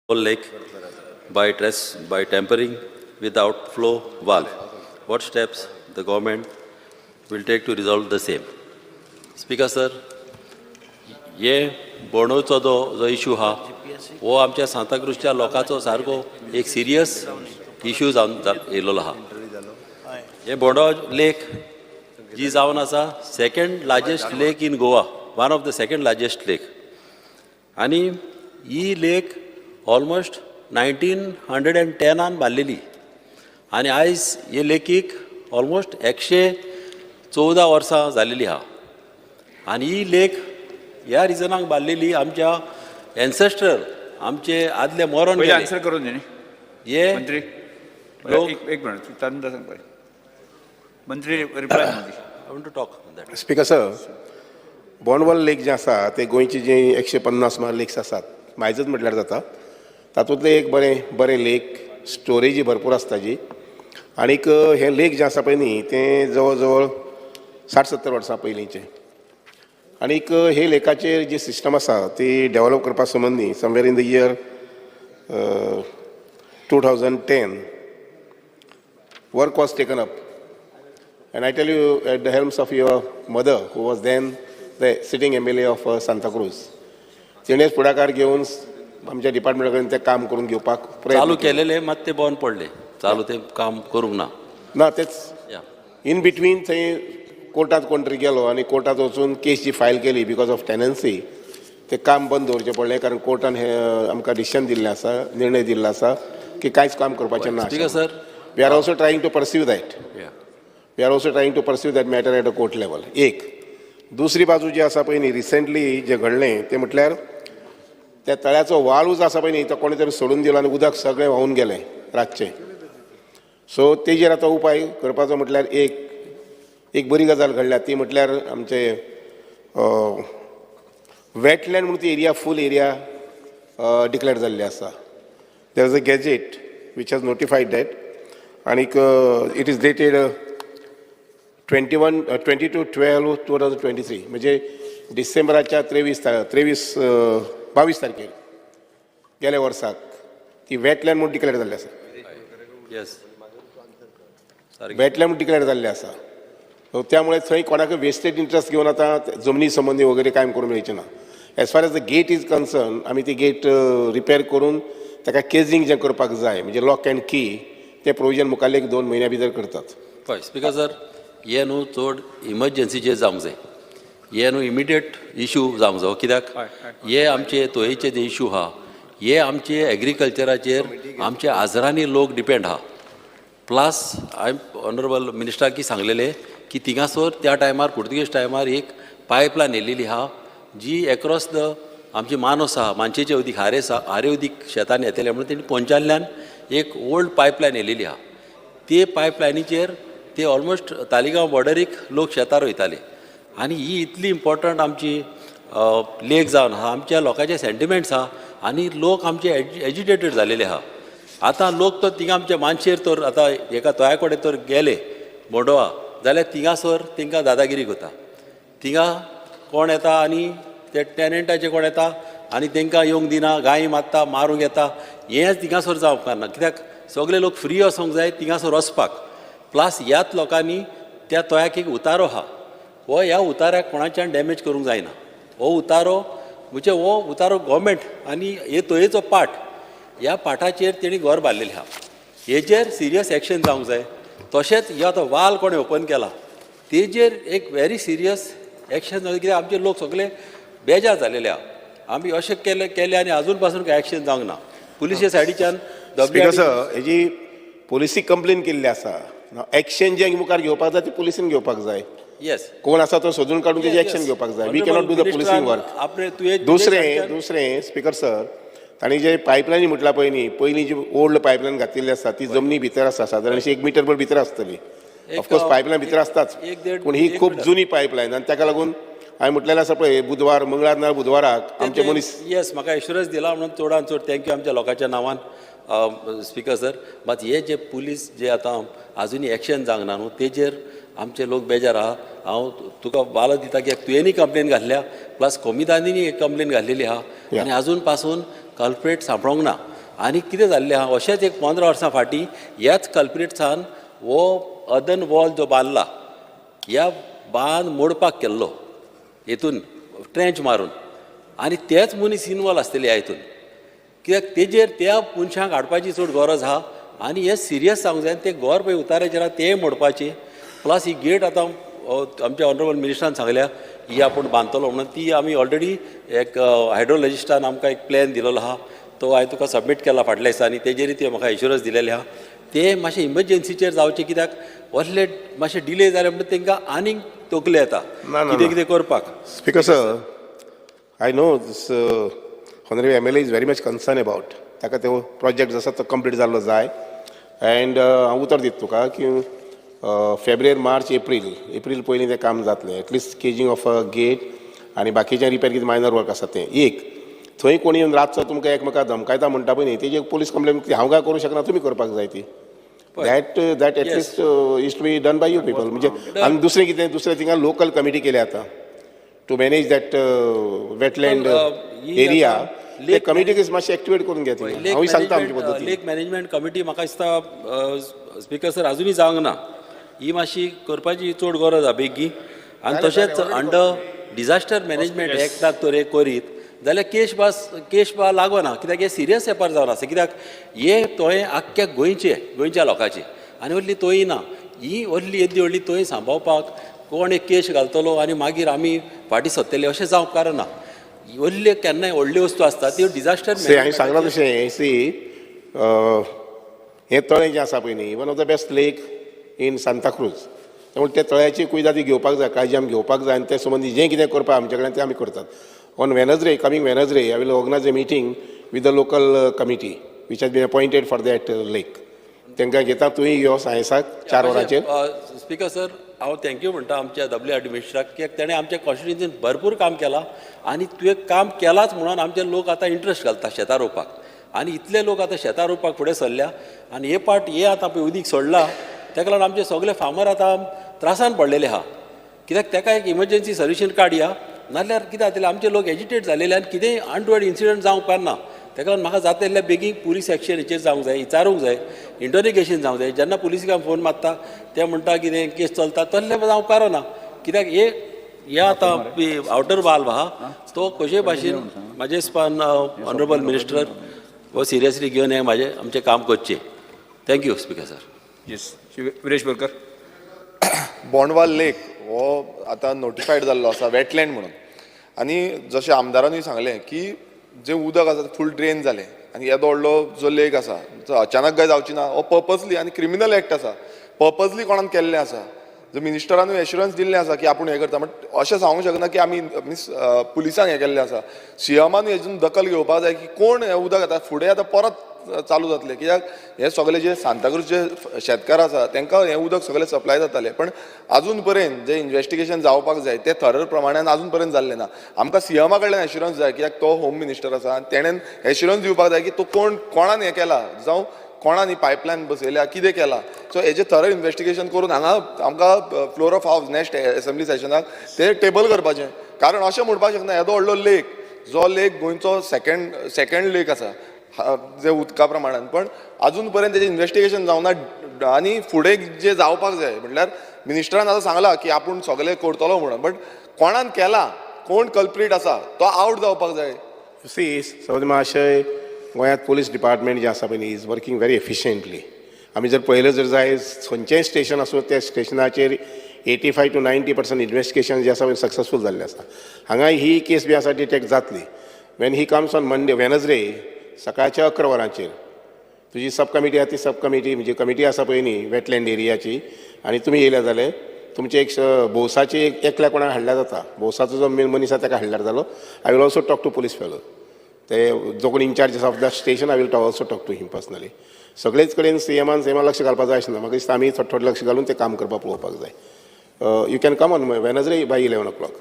Lake by tampering with outflow valve. What steps the government will take to resolve the same? Speaker sir, हे बोंडोचो जो जो issue आहा, हो आमच्या सांताक्रूजच्या लोकांचो सारको एक सिरियस इशू जावन येयलेलो आहा. हे बोंडो लेक जी जावन आसा second largest lake in Goa, one of the second largest lake. आनी ही लेक ऑलमोस्ट 1910आन बांदलेली आनी आयज हे लेकीक ऑलमोस्ट 114 वर्सां जालेली आहा. आनी ही लेक ह्या रिजनाक बांदलेली, आमच्या एन्सेस्टर, आमचे आदले मरोन पयलीं गेले. आन्सर करून दी न्ही. हे मंत्री. लोक एक एक मिनिट, तांकां सांग पळय. मंत्री, reply. I want to talk that. Speaker sir, Bondvoll lake जें आसा तें गोंयची जी 150 सुमार लेक्स आसात, मायजच म्हटल्यार जाता, तातूंतलें एक बरें बरें लेक. स्टोरेजी भरपूर आसता जी. आनीक हें लेक जें आसा पळय न्ही, तें जवळ जवळ 60-70 वर्सां पयलींचें. आनीक हे लेकाचेर जी सिस्टम आसा ती डेवलप करपा संबंदी somewhere in the year 2010 work was taken up. And I tell you, at the helms of your mother, who was then the sitting MLA of Santa Cruz, तिणेच फुडाकार घेवन आमच्या डिपार्टमेंटा कडेन तें काम करून घेवपाक प्रयत्न चालू केलो. केलेले, मात ते बंद पडले, चालू ते काम करूंक ना. ना, तेच या. इन बिटवीन थंय कोर्टात कोण तरी गेलो आनी कोर्टात वचून केस जी फायल केली because of tenancy, तें काम बंद दवरचें पडलें, कारण कोर्टान हें आमकां डिसिजन दिल्लें आसा, निर्णय दिल्लो आसा की कांयच काम करपाचें ना. Speaker sir. We are also trying to pursue that. या. We are also trying to pursue that matter at a court level. एक दुसरी बाजू जी आसा पळय न्ही, रिसेंटली जें घडलें तें म्हटल्यार त्या तळ्याचो वाल्व जो आसा पळय न्ही, तो कोणें तरी सोडून दिलो आनी उदक सगळें व्हांवून गेलें रातचें. सो तेजेर आतां उपाय करपाचो म्हटल्यार एक एक बरी गजाल घडल्या, ती म्हटल्यार आमचे वेटलँड म्हणून ती एरिया, फूल एरिया डिक्लेअर जाल्ली आसा. There is a gazette which has notified that आनीक it is dated 21, 22/12/2023, म्हणजे डिसेंबराच्या 23, 23, 22 तारखेर गेल्या वर्साक ती वेटलँड म्हणून डिक्लेअर जाल्ली आसा. येस. वेटलँड म्हणून डिक्लेअर जाल्ली आसा. सो त्यामुळे थंय कोणाक वेस्टेड इंट्रस्ट घेवन आतां जमनी संबंदी वगैरे कांय करूंक मेळचें ना. As far as the gate is concern, आमी ती गेट रिपेर करून ताका केजींग जें करपाक जाय, म्हणजे लॉक अँड की, तें प्रोविजन मुखाल्ले एक 2 म्हयन्या भितर करतात. पळय स्पीकर सर, हे न्हू चड इमर्जन्सीचेर जावंक जाय, हे न्हू इमिडिएट इशू जावंक जाय. कित्याक हे आमचे तोयेचे जे इशू आहा, हे आमचे एग्रीकल्चराचेर आमचे हजारांनी लोक डिपेंड आहा. प्लस हांवें ऑनरेबल मिनिस्टराक सांगलेलें की थिंगासर त्या टायमार, पुर्तुगेज टायमार एक पायपलायन येयलेली आहा, जी एक्रॉस the आमची मानस आहा, मानशेचें उदीक, हारे हारे उदीक शेतान येतलें म्हणून तेणी पोंचातल्यान एक ओल्ड पायपलायन येयलेली आहा. ते पायपलायनीचेर ते ऑलमोस्ट तालिगांव बॉर्डरीक लोक शेतार वयताले. आनी ही इतली इम्पॉर्टंट आमची लेक जावन आहा, आमच्या लोकांचे सेंटिमेंट्स आहा आनी लोक आमचे एजिटेटेड जालेले आहा. आतां लोक तर थिंगा आमच्या मानशेर तर आतां एका तोया कडेन तर गेले बोंडोवा जाल्यार थिंगासर तांकां दादागिरी करता. थिंगा कोण येता आनी ते टेनंटाचे कोण येता आनी तांकां येवंक दिना, गायी मारता, मारूंक येता. हेंच थिंगासर जावंक ना, कित्याक सगळे लोक फ्री वचोंक जाय थिंगासर वचपाक. प्लस ह्याच लोकांनी त्या तोयाक एक उतारो आहा, हो ह्या उताऱ्याक कोणाच्यान डॅमेज करूंक जायना. हो उतारो म्हणजे हो उतारो गोवोरमेंट आनी हे तोयेचो पाट, ह्या पाटाचेर तेणी घर बांदलेलें आहा. हेजेर सिरियस एक्शन जावंक जाय. तशेंच हे आतां वाल कोणें ओपन केला, तेजेर एक व्हेरी सिरियस एक्शन जावंक, कित्याक आमचे लोक सगळे बेजार जालेले आहा. आमी अशें केलें केलें आनी आजून पासून कांय एक्शन जावंक ना पुलिसे सायडीच्यान. स्पीकर सर, हेजी पोलिसी कंप्लेन केल्ली आसा. एक्शन जे मुखार घेवपाक जाय ती पुलिसीन घेवपाक जाय. येस. कोण आसा तो सोदून काडून तेजी एक्शन घेवपाक जाय. We cannot do the policing work. आपणे तुवें दुसरें दुसरें स्पीकर सर, तांणी जे पायपलायनी म्हटलां पळय न्ही, पयलीं जी ओल्ड पायपलायन घातिल्ली आसा ती जमनी भितर आसा, सादारणशी एक मिटर भर भितर आसतली. ऑफकोर्स पायपलायन भितर आसताच, एक देड पूण ही एक खूब मिटर. जुनी पायपलायन आनी ताका लागून हांवें म्हटलेलें आसा पळय, बुधवार, मंगळार ना बुधवाराक आमचे मनीस येस, म्हाका एश्युरन्स दिला म्हणून चडान चड thank you आमच्या लोकांच्या नांवान स्पीकर सर. मात हे जे पुलीस जे आतां आजुनी एक्शन जावंक ना न्हू, तेजेर आमचे लोक बेजार आहा. हांव तुका वालो दिता की तुवेंनी कंप्लेन घातल्या, प्लस कोमिदांनी एक कंप्लेन घातलेली आहा आनी आजून पासून कल्प्रेट सांपडोंक ना. आनी कितें जाल्लें आहा, अशेंच एक 15 वर्सां फाटीं ह्याच कल्प्रिट्सान हो अर्दन वॉल जो बांदला, ह्या बांद मोडपाक केल्लो हेतून ट्रेंच मारून आनी तेच मनीस इनवॉल्व आसतले ह्या हितून, कित्याक तेजेर त्या मनशांक हाडपाची चड गरज आहा आनी हें सिरियस जावंक जाय. आनी ते घर पळय उताऱ्याचेर आहा तेंय मोडपाचें. प्लस ही गेट आतां आमच्या ऑनरेबल मिनिस्टरान सांगल्या ही आपूण बांदतलो म्हणून. ती आमी ऑलरेडी एक हायड्रोलॉजिस्टान आमकां एक प्लॅन दिलेलो आहा, तो हांवें तुका सबमीट केला फाटल्या दिसांनी. तेजेरय ते म्हाका एश्युरन्स दिलेले आहा. ते मातशें इमर्जन्सीचेर जावचें, कित्याक असले मातशें डिले जाले म्हणटा तांकां आनीक तकली येता ना, ना, कितें ना. कितें करपाक. Speaker sir, I know this honourable MLA is very much concern about. ताका तो प्रोजेक्ट जो आसा तो कंप्लीट जाल्लो जाय एंड हांव उतर दिता तुका की फेब्रेर, मार्च, एप्रील, एप्रील पयलीं तें काम जातलें, at least caging of a gate आनी बाकीचें रिपेर कितें मायनर वर्क आसा तें. एक थंय कोणी येवन रातचो तुमकां एकमेकाक धमकायता म्हणटा पळय न्ही, तेजी पोलीस कंप्लेन हांव काय करूंक शकना, तुमी करपाक जाय ती. That at least is to be done by you people. म्हणजे आनी दुसरें कितें, दुसरें थिंगा लोकल कमिटी केल्या आतां टू मॅनेज that wetland ही एरिया. आतां ते lake कमिटीक मातशें एक्टिवेट करून घ्या थिंगा. लेक हांवूय सांगता आमचे पद्दतीन. लेक मॅनेजमेंट कमिटी म्हाका दिसता, स्पीकर सर, अजुनूय जावंक ना. ही मातशी करपाची चड गरज आहा बेगीन. आनी तशेंच अंडर डिझास्टर मॅनेजमेंट एक्टाक तर हे करीत जाल्यार केश बास केश बा लागना, कित्याक हे सिरियस वेपार जावन आसा. कित्याक हे तोयें आख्ख्या गोंयचे, गोंयच्या लोकांचे आनी व्हडली तोयी ना. ही व्हडली येदी व्हडली तोय सांबाळपाक कोण एक केश घालतलो आनी मागीर आमी फाटीं सरतले अशें जावंक कारण ना. व्हडल्यो केन्नाय व्हडल्यो वस्तू आसता त्यो डिझास्टर सी, हांवें सांगलां तशें, सी, हें तळें जें आसा पळय न्ही, one of the best lake in Santacruz. त्यामुळे त्या तळ्याची कुयदादी घेवपाक जाय, काळजी आमी घेवपाक जाय आनी ते संबंदी जें कितें करपाक आमचे कडेन तें आमी करतात. On Wednesday, coming Wednesday, I will organize a meeting with the local committee which has been appointed for that lake. तांकां घेता, तुंय यो सायन्साक 4 वरांचेर. स्पीकर सर, हांव thank you म्हणटा आमच्या डब्ल्यू आर डी मिनिस्टराक, कित्याक तेणें आमच्या कॉन्स्टिट्युन्सीन भरपूर काम केलां आनी तुवें काम केलांच म्हणून आमचे लोक आतां इंट्रस्ट घालता शेतां रोवपाक आनी इतले लोक आतां शेतां रोवपाक फुडें सरल्या. आनी हे पाट हे आतां पळय उदीक सोडलां, ताका लागून आमचे सगळे फार्मर आतां त्रासान पडलेले आहा, कित्याक ताका एक इमर्जन्सी सोल्युशन काडया, नाल्यार कितें जातलें, आमचे लोक एजिटेट जालेले आनी कितेंय अनटुवर्ड इन्सिडंट जावंक पारना. ताका लागून म्हाका जाता तितल्या बेगीन पुलीस एक्शन हेचेर जावंक जाय, विचारूंक जाय, इंटरोगेशन जावंक जाय. जेन्ना पुलिसांक फोन मारता ते म्हणटा कितें केस चलता, तसलें जावंक पारना, कित्याक हे हे आतां आवटर वाल्व आहा तो कशे भाशेन म्हाजे हिसपान ऑनरेबल मिनिस्टर हो सिरियसली घेवन हें म्हाजें आमचें काम करचें. Thank you, speaker sir. Yes, Shri Viresh Borkar. Bondval लेक हो आतां नोटिफायड जाल्लो आसा वेटलँड म्हणून आनी जशें आमदारानूय सांगलें की जें उदक आसा फूल ड्रेन जालें आनी येदो व्हडलो जो लेक आसा जो अचानक काय जावची ना. हो पर्पजली आनी क्रिमिनल एक्ट आसा, पर्पजली कोणान केल्लें आसा. जो मिनिस्टरानूय एश्युरन्स दिल्लें आसा की आपूण हें करता, बट अशें सांगूंक शकना की आमी मिन्स पुलिसांक हें केल्लें आसा. सीएमानूय हेजून दखल घेवपाक जाय की कोण हें उदक आतां फुडें आतां परत चालू जातलें, कित्याक हे सगळे जे सांताक्रूजचे शेतकार आसा तांकां हें उदक सगळें सप्लाय जातालें. पण अजून पर्यंत जें इन्वेस्टिगेशन जावपाक जाय तें थरर प्रमाणान अजून पर्यंत जाल्लें ना. आमकां सीएमा कडल्यान एश्युरन्स जाय, कित्याक तो होम मिनिस्टर आसा आनी तेणेन एश्युरन्स दिवपाक जाय की तो कोण कोणान हें केला जावं कोणान ही पायपलायन बसयल्या, कितें केलां. सो हेजें थरर इन्वेस्टिगेशन करून हांगा आमकां floor of house next assembly सेशनाक ते टेबल करपाचें. कारण अशें म्हणपाक शकना, येदो व्हडलो लेक, जो लेक गोंयचो सेकंड लेक आसा जे उदका प्रमाणान, पण अजून पर्यंत तेजें इन्वेस्टिगेशन जावना. आनी फुडें जें जावपाक जाय म्हणल्यार मिनिस्टरान आतां सांगलां की आपूण सगळें करतलो म्हणून, बट कोणान केलां, कोण कल्प्रीट आसा तो आवट जावपाक जाय. सी सभापती महाशय, गोंयांत पोलीस डिपार्टमेंट जें आसा पळय न्ही, is working very efficiently. आमी जर पळयलें जर जाय, खंयचेंय स्टेशन आसूं, त्या स्टेशनाचेर 85 to 90% investigation जें आसा सक्सेसफूल जाल्लें आसा. हांगा ही केस बी आसा डिटेक्ट जातली. When he comes on Monday, Wednesday सकाळच्या 11 वरांचेर तुजी सब कमिटी आसा, ती सब कमिटी म्हणजे कमिटी आसा पळय न्ही वेटलँड एरियाची, आनी तुमी येयले जाल्यार तुमचे एक भौसाची एक एकल्या कोणाक हाडल्यार जाता. भौसाचो जो मेन मनीस आसा ताका हाडल्यार जालो. I will also talk to police fellow, ते जो कोण इन्चार्ज आसा of the station, I will also talk to him personally. सगळेच कडेन सीएमान लक्ष घालपाक जाय अशें ना. म्हाका दिसता आमी थोडे थोडे लक्ष घालून तें काम करपाक पळोवपाक जाय. You can come on Wednesday by 11 o'clock.